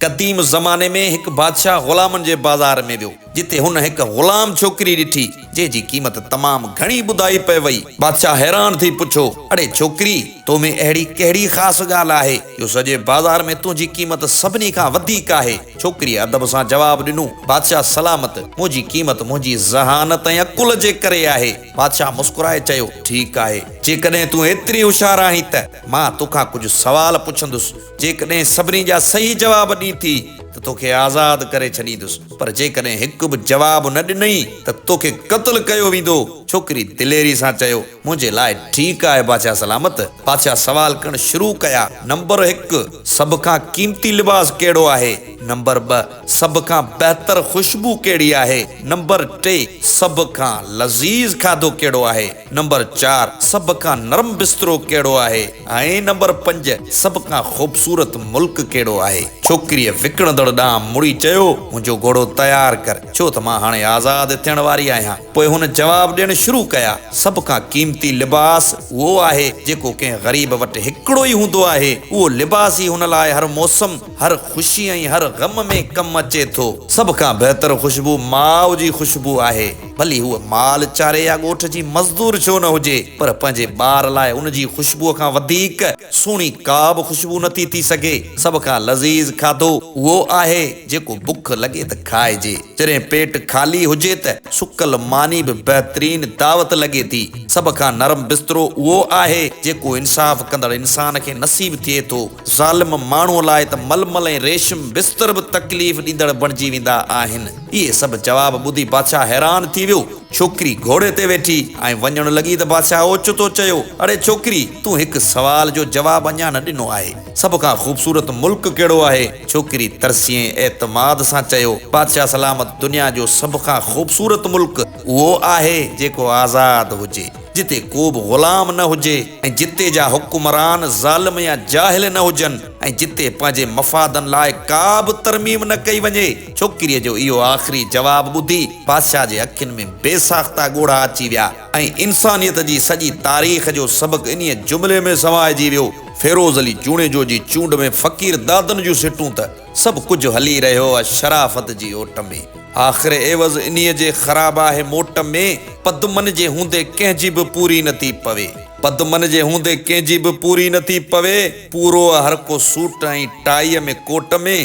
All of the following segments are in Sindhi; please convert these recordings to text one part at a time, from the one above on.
قديم زماني ۾ هڪ بادشاهه غلامن جي بازار ۾ ويو، جتي هن هڪ غلام ڇوڪري ڏٺي، جنهن جي قيمت تمام گهڻي ٻڌائي پئي وئي. بادشاهه حيران ٿي پڇيو، اڙي ڇوڪري، تو ۾ اهڙي ڪهڙي خاص ڳالهه آهي، جو سڄي بازار ۾ تنهنجي قيمت سڀني کان وڌيڪ آهي؟ ڇوڪريء ادب سان جواب ڏنو، بادشاهه سلامت، منهنجي قيمت منهنجي ذهانت ۽ عقل جي ڪري آهي. بادشاهه مسڪرائي چيو، ٺيڪ آهي، جيڪڏهن تون ايتري هوشيار آهين ته مان توکان ڪجهه سوال پڇندس، جيڪڏهن سڀني جا صحيح جواب ڏين ٿي ته توکي آزاد ڪري ڇڏيندس، پر جيڪڏهن هڪ به جواب نه ڏنئي ته توکي قتل ڪيو ويندو. ڇوڪري دليري سان چيو، منهنجي لاء ٺيڪ آهي بادشاهه سلامت. بادشاهه سوال ڪرڻ شروع ڪيا، نمبر هڪ، سڀ کان قيمتي لباس ڪهڙو آهي؟ نمبر ٻه، سڀ کان بهتر خوشبو ڪهڙي آهي؟ نمبر ٽي، سڀ کان لذيذ کاڌو ڪهڙو آهي؟ نمبر چار، سڀ کان نرم بسترو ڪهڙو آهي؟ ۽ نمبر پنج، سڀ کان خوبصورت ملڪ ڪهڙو آهي؟ ڇوڪريء وڪڻندڙ ڏانهن مڙي چيو، منهنجو گهوڙو تيار ڪر، ڇو ته مان هاڻي آزاد ٿيڻ واري آهيان. پوء هن جواب ڏيڻ شروع ڪيا، سڀ کان قيمتي لباس اهو آهي، جيڪو ڪنهن غريب وٽ هڪڙو ئي هوندو آهي. اهو لباس ئي هن لاء هر موسم، هر خوشي ۽ هر غم ۾ ڪم اچي ٿو. سڀ کان بهتر خوشبو ماء جي خوشبو آهي. ڀلي هوء مال چاري يا ڳوٺ جي مزدور ڇو نه هجي، پر پنهنجي ٻار لاء ان جي خوشبوء کان وڌيڪ سهڻي ڪا به خوشبو نٿي ٿي سگهي. سڀ کان لذيذ کاڌو اهو آهي، جيڪو بک لڳي ته کائجي. جڏهن پيٽ خالي هجي ته سڪل ماني به بهترين دعوت لڳي ٿي. سڀ کان نرم بسترو اهو آهي، جيڪو انصاف ڪندڙ انسان کي نصيب ٿئي ٿو. ظالم ماڻهوء لاء ته ململ ۽ ريشم بستر به تڪليف ڏيندڙ بڻجي ويندا آهن. اهي سڀ جواب ٻڌي بادشاهه حيران ٿي ويو. ڇوڪري گهوڙي تي ويٺي ۽ وڃڻ لڳي ته بادشاهه اوچتو چيو، اڙي ڇوڪري، تون هڪ سوال جو جواب اڃا نه ڏنو آهي. سڀ کان خوبصورت ملڪ ڪهڙو آهي؟ ڇوڪري ترسي ۽ اعتماد سان چيو، بادشاهه سلامت، دنيا جو سڀ کان خوبصورت ملڪ اهو آهي، جيڪو آزاد هجي. جتي ڪو به غلام نه هجي ۽ جتي جا حڪمران ظالم يا جاهل نه هجن ۽ جتي پنهنجي مفادن لاء ڪا به ترميم نه ڪئي وڃي. ڇوڪريء جو اهو آخري جواب ٻڌي بادشاهه جي اکين ۾ بي ساخته ڳوڙها اچي ويا ۽ انسانيت جي سڄي تاريخ جو سبق انهيء جملي ۾ سمائجي ويو. فيروز علي جوڻيجو جي چونڊ ۾ فقير دادن جون سٽون ته سڀ ڪجهه هلي رهيو آ شرافت جي اوٽ ۾. آخر عيوض انهيء جي خراب آهي موٽ ۾. پدمن جي هوندي ڪنهن جي به پوري نه ٿي پوي. پدمن جي هوندي ڪنهن جي به پوري نه ٿي پوي. پورو آ هر ڪو سوٽ ۽ ٽائيء ۾ ڪوٽ ۾.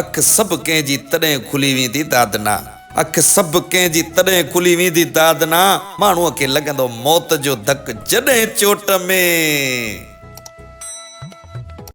اک سڀ ڪنهن جي تڏهن کلي ويندي دادنا. اک سڀ ڪنهن جي تڏهن کلي ويندي دادنا. ماڻهوء کي لڳندو موت جو ڌڪ جڏهن چوٽ ۾.